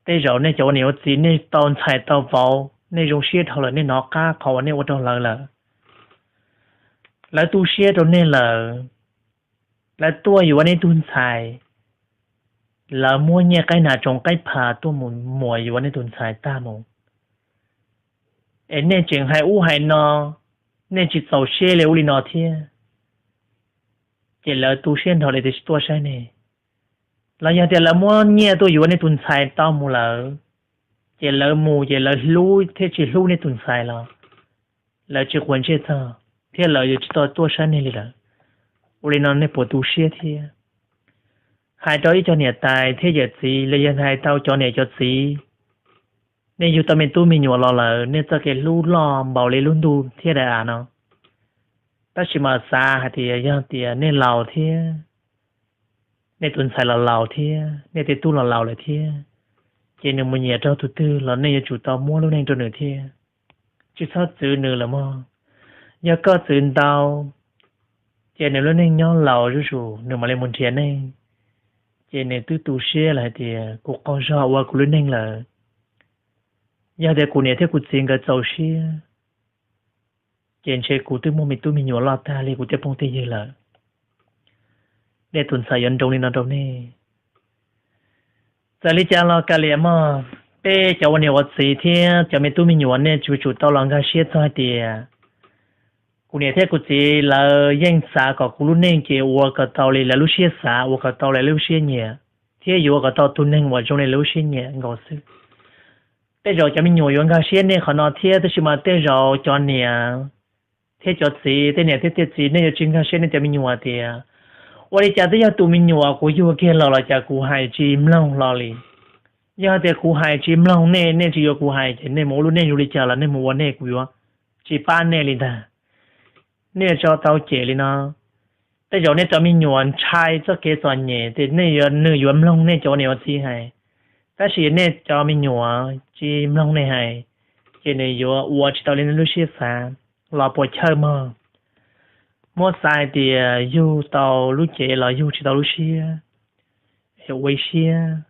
Tej zaum nej cov ua niam ua txiv, nej tau ntxhais tau vauv, nej zoo siab dhau lawm, nej hnov qab qhov uas nej ua rau lawv lawm. Lawv tu siab rau nej lawm, lawv tuaj yuav nej tug ntxhais, lawv muab nyiaj qaib nas tsoos qaib pha tuaj mus muas yuav nej tus ntxhais tag mus. Es nej tseem hais ub hais no, nej tsis txaus siab li ua li no thiab, ces lawv tu siab nrho li tias tsis tuaj saib nej. Los yog tias lawv muab nyiaj tuaj yuav nej tus ntxhais tau mus lawm, ces lawv mus ces lawv hlub thiab tsis hlub nej tus ntxhais los lawv tsis quav ntsej txog thiab lawv yuav tsis tau tuaj saib nej li lawm. Ua li no nej puas tu siab thiab? Hais rau ib co niam tais thiab yawm txiv los yog hais rau cov niam cov txiv, nej yug tau me tub me nyuam los lawm, nej txoj kev hlub loj npaum li lub ntuj thiab daim av no. Tab sis mas xav hais tias yog tias nej laus thiab, nej tus ntxhais los laus thiab, nej tej tub los laus lawm thiab, ces nws mus nyiam rau tus twg los nej yuav tsum tau muab lub neej rau nws thiab. Tsis txhob txwv nws lawm mog. Yog koj txwv ntau, ces nws lub neej nyob laus zuj zus nws mam li mus nrhiav neej, ces nws twb tu siab lawm hais tias kuv qaug zog ua kuv lub neej lawm. Yog tias kuv niam thiab kuv txiv nkawd txaus siab, ces ntshe kuv twb muaj me tub me nyuam loj tag li kuv tej phooj tej ywg lawm. Nej tus ntxhais yuav nroo li no rau nej. Txawm li cas los kav liam mog, peb cov ua niam ua txiv thiab cov me tub me nyuam nej yuav tsum tau los nkag siab txog hais tias kuv niam thiab kuv txiv lawv yeej xav kom kuv lub neej ces ua kom tau li lawv lub siab xav, ua kom tau li lawv lub siab nyiam, thiab yuav ua kom tau tus neeg uas zoo li lawv lub siab nyiam nkaus xwb. Tej zaum cov me nyuam yuav nkag siab nej qhov no thiab, tab sis mas tej zaum cov niam thiab cov txiv, tej niam thiab tej txiv nej yuav tsis nkag siab nej cov me nyuam tias, ua li cas twb yog tus me nyuam kuv yug kiag los los cas kuv hais tsis mloog hlo li. Yog tias kuv hais tsis mloog nej, nej tsis yuav kuv hais ces nej mus ua lub neej zoo li cas los nej mus ua nej, kuv yuav tsis pab nej li ntag. Nej yuav tso tau cem li no. Tej zaum nej cov me nyuam ntshai txoj kev txom nyem tias nej, nws yuav mloog nej cov ua niam ua txiv hais. Tab sis nej cov me nyuam tsis mloog nej hais, ces nws yuav ua tsis tau li nej lub siab xav, los puas chawj mog. Muab xav hais tias yug tau lub cev los yug tsis tau lub siab, es ua ib siab,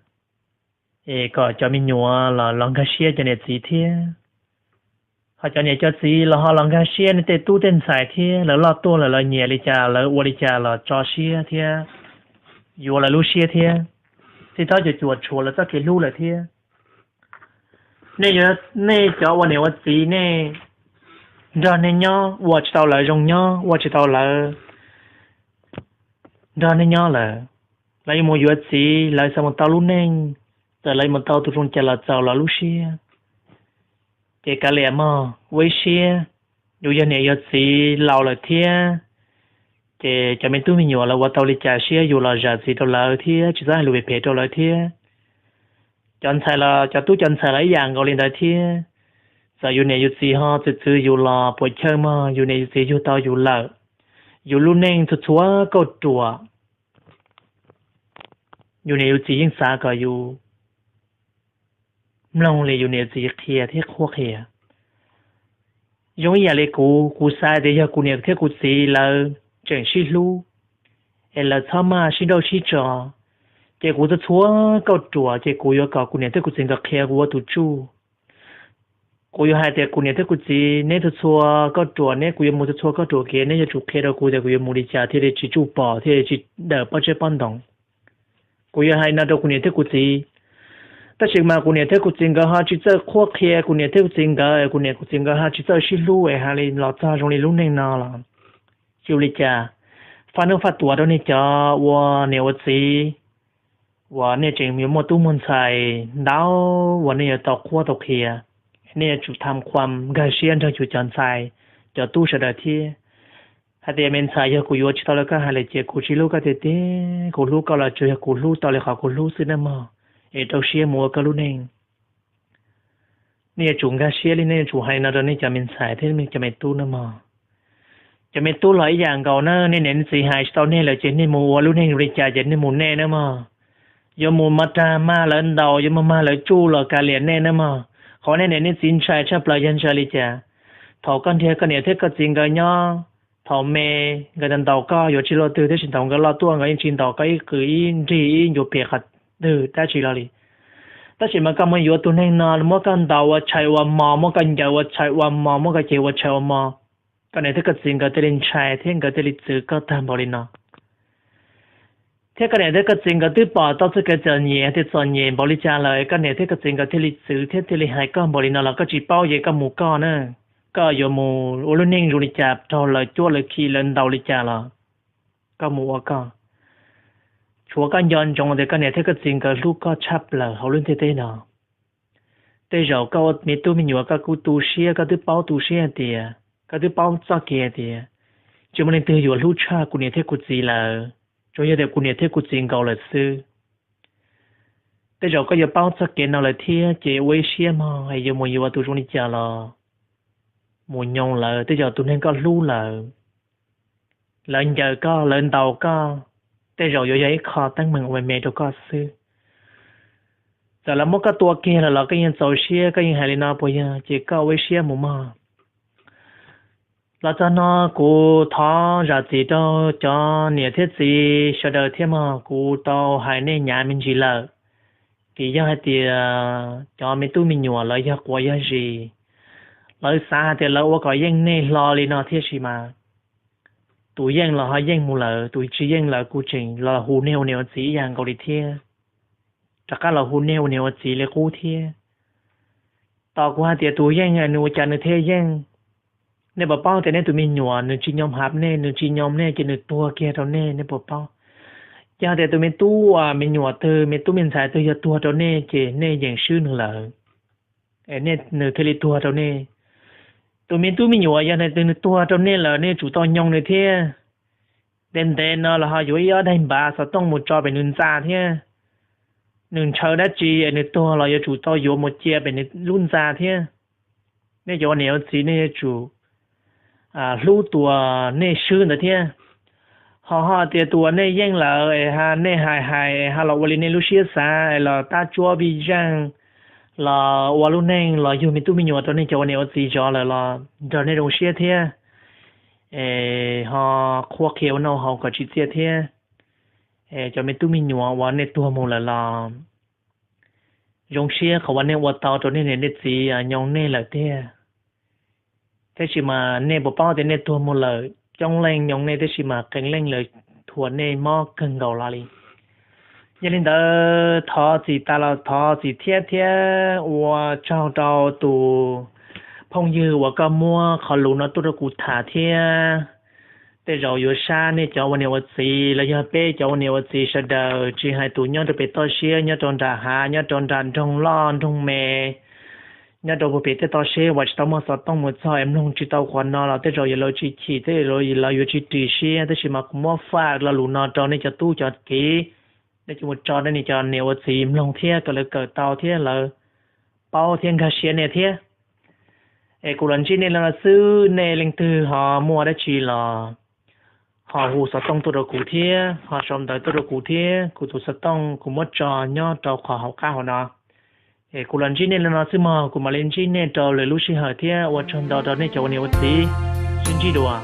es kom cov me nyuam los los nkag siab cov niam txiv thiab. Ho cov niam cov txiv los ho los nkag siab nej tej tub tej ntxhais thiab, lawv loj tuaj lawm lawv nyiam li cas lawv ua li cas los tso siab thiab, yuav lawv lub siab thiab, tsis txhob cuam cuam tshuam lawv txoj kev hlub lawm thiab. Nej, nej cov ua niam ua txiv nej nrog nej nyob ua tsis tau lawv zoo nyob, ua tsis tau lawv nrog nej nyob lawm. Lawv yuav mus yuav txiv, lawv xav mus tau lub neej, txawm lawv yuav mus tau tus zoo cas los txaus lawv lub siab. Ces kav liam mog, ua ib siab, yus yog niam yog txiv laus lawm thiab, ces cov me tub me nyuam lawv ua tau li cas siab yus los zam txim rau lawv thiab tsis txhob hais lus phem phem rau lawv thiab. Cov ntxhais los, cov tub cov ntxhais los ib yam nkaus li ntawd thiab. Txawm yus niam yus txiv ho txwv txwv yus los puas chawj mog, yus niam yus txiv yug tau yus lawm, yus lub neej txhua txhua kauj ruam, yus niam yus txiv yeej xav kom yus mloog li yus niam yus txiv qhia thiab qhuab qhia. Zoo ib yam li kuv, kuv xav tias yog kuv niam thiab kuv txiv lawv tseem sib hlub, es lawv txhob maj sib nrauj sib tso, ces kuv txhua txhua kauj ruam ces kuv yuav kom kuv niam thiab kuv txiv nkawd qhia kuv ua tus tsuj. Kuv yuav hais tias kuv niam thiab kuv txiv, neb txhua txhua kauj ruam, neb, kuv yuav mus txhua txhua kauj ruam kev, neb yuav tsum qhia rau kuv tias kuv yuav mus li cas thiaj li tsis tsuj pom thiaj li tsis dawm pob zeb pob ntoo. Kuv yuav hais no rau kuv niam thiab kuv txiv. Tab sis mas kuv niam thiab kuv txiv nkawd ho tsis txawj qhuab qhia kuv niam thiab kuv txiv nkawd, kuv niam kuv txiv nkawd ho tsis txawj sib hlub es hais li los txog zoo li lub neej no los tsis ua li cas. Faj hnub faj tuas rau nej cov ua niam ua txiv uas nej tseem yuav muaj tub muaj ntxhais ntau uas nej yuav tau qhuab tau qhia. Nej yuav tsum tham khuam nkag siab nrog yus cov ntxhais, cov tub sawv daws thiab. Hais tias me ntxhais, yog kuv yuav tsis tau li koj hais lawm ces kuv tsis hlub koj tiag tiag, kuv hlub koj los tsuas yog kuv hlub tau li qhov kuv hlub xwb nawb mog, es rau siab mus ua koj lub neej. Nej yuav tsum nkag siab li, nej yuav tsum hais li no rau nej cov me ntxhais thiab cov me tub nawb mog. Cov me tub los ib yam nkaus na, nej niam nej txiv hais tsis tau nej lawm ces nej mus ua lub neej zoo li cas ces nej mus nej nawb mog. Yuav mus mag rag mag lawv ntaus, yuav mus mag lawv tsuj los kav liam nej nawb mog. Qhov nej niam nej txiv ntshai tshaj plaws yog ntshai li cas? Thaum koj nrhiav koj niam thiab koj txiv nkawd nyob, thaum me nkawd ntaus koj yuav tsis luaj twg, tab sis thaum nkawd loj tuaj nkawd yeej tsis ntaus koj ib qws ib nrig ib ncuav phem qhov twg dab tsi los li. Tab sis mas koj mus yuav tus neeg no muab koj ntaus ua tshais ua hmo, muab koj ncaws ua tshais ua hmo, muab koj ceg ua tshais ua hmo, koj niam thiab koj txiv nkawd thiaj li ntshai thiab nkawd thiaj li txwv koj tag npaum li no. Thiab koj niam thiab koj txiv nkawd twb pom tau txoj kev txom nyem tias txom nyem npaum li cas lawm, koj niam thiab koj txiv nkawd thiaj li txwv thiab thiaj li hais koj npaum li no los koj tsis paub ces koj mus koj na. Koj yuav mus ua lub neej zoo li cas, raug lawv cuab lawv khi lawv ntaus li cas los koj mus ua koj. Tshuav koj nco ntsoov tias koj niam thiab koj txiv nkawd hlub koj tshaj plaws hauv lub ntiaj teb no. Tej zaum koj ua me tub me nyuam koj kuj tu siab, koj twb paub tu siab hais tias, koj twb paub txoj kev hais tias tsis muaj leej twg yuav hlub tshaj kuv niam thiab kuv txiv lawm, tsuas yog tias kuv niam thiab kuv txiv nkaus lawm xwb. Tej zaum koj yuav paub txoj kev no lawm thiab ces ua ib siab mog, es yuav mus yuav tus zoo li cas los mus nyoog lawv. Tej zaum tus neeg koj hlub lawm, lawv ncaws koj lawv ntaus koj, tej zaum yuav yog ib qho teeb meem uas me me rau koj xwb. Txawm lawv muab koj tua kiag lawm los koj yeej txaus siab, koj yeej hais li no puas yog? Ces koj ua ib siab mus mog. Los txog no kuv thov zam txim rau cov niam thiab txiv sawv daws thiab mog, kuv tau hais nej hnyav me ntsis lawm. Vim yog hais tias cov me tub me nyuam lawv yog quav yog zis, lawv xav hais tias lawv ua kom yeej nej hlo li no thiab sis mas tus yeej los ho yeej mus lawm, tus tsis yeej lawv kuj tseem los hu nej ua niam ua txiv ib yam nkaus li thiab, rov qab los hu nej ua niam ua txiv li qub thiab. Tos kuv hais tias tus yeej nws ua cas nws thiaj yeej? Nej puas paub tias nej tus me nyuam nws tsis nyom hav nej, nws tsis nyom nej ces nws tuag kiag rau nej, nej puas paub? Yog tias tus me tub, me nyuam twg, me tub me ntxhais twg yog tuag rau nej ces nej yeem swb nws lawm, es nws thiaj li tuag rau nej. Tus me tub me nyuam yog nws tuag rau nej lawm nej yuav tsum tau nyoo nws thiab. Ntev ntev no los ho yuav ib ob daim npav xov tooj mus tso pem nws ntxa thiab. Nws ntshaw dab tsi es nws tuag los yuav tsum tau yuav mus cia pem nws lub ntxa thiab. Nej cov ua niam ua txiv nej yuav tsum hlub tus uas nej swb ntawd thiab. Ho ho tias tus uas nej yeej lawm es ha nej hais hais es ha los ua li nej lub siab xav es los tab tsuab vij zeej, los ua lub neej los yug me tub me nyuam rau nej cov ua niam ua txiv zov lawm los nrog nej zoo siab thiab, es ho qhuab qhia ua noj haus kom tsim txiaj thiab. Cov me tub me nyuam uas nej tuag mus lawm los zoo siab qhov uas nej ua tau rau nej niam nej txiv nyoo nej lawm tiag. Tab sis mas nej puas paub tias nej tuag mus lawm coob leej nyoo nej tab sis mas qee leej lawv thuam nej mob kawg nkaus los li. Yog li ntawd thov txim tas los thov txim thiab thiab ua tsaug rau tus phooj ywg uas koj muab qhov lus no tuaj rau kuv tham thiab. Tej zaum yuav sab nej cov ua niam ua txiv los yog peb cov ua niam ua txiv sawv daws tsis hais tus nyob rau pem toj siab, nyob rau nram hav, nyob rau nram nroog loj nroog me, nyob rau puag pem tej toj siab uas tsis tau muaj xov tooj mus txog es mloog tsis tau qhov no los tej zaum yuav lawv tsis chim thiab lawv yuav tsis ris siab, tab sis mas kuv muab faj lo lus no rau nej cov tub cov kiv, nej cov mus tso nej cov niam ua txiv mloog thiab kom lawv kawm tau thiab lawv paub thiab nkag siab nej thiab. Es kuv los ntsib nej li no xwb, nej leej twg ho muaj dab tsi los ho hu xov tooj tuaj rau kuv thiab ho sau ntawv tuaj rau kuv thiab kuv tus xov tooj kuv muab tso nyob rau qhov hauv qab hauv no. Es kuv los ntsib nej li no xwb mog, kuv mam li ntsib nej rau lwm lub sij hawm thiab ua tsaug ntau rau nej cov ua niam ua txiv. Sib ntsib dua.